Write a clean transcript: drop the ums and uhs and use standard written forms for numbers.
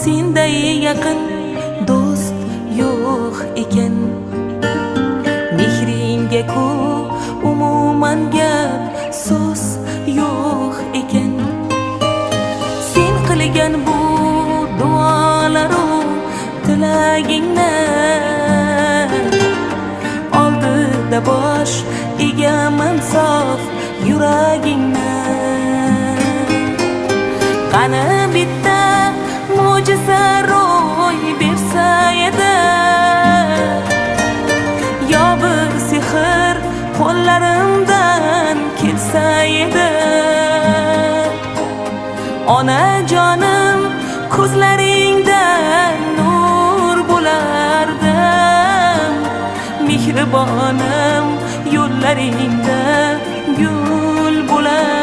Senday yaqin do'st yo'q ekan. Mehringga ku umuman gap so'z yo'q ekan. Sen qilgan bu duolaru tilagingni oldida bosh egaman sof yuragingni. Qani bitta mo'jiza ro'y bersa edi, yo bir sehr qo'llarimdan kelsa edi. Onajonim, ko'zlaringda nur bo'lardim, mehribonim, yo'llaringda gul bo'lardim.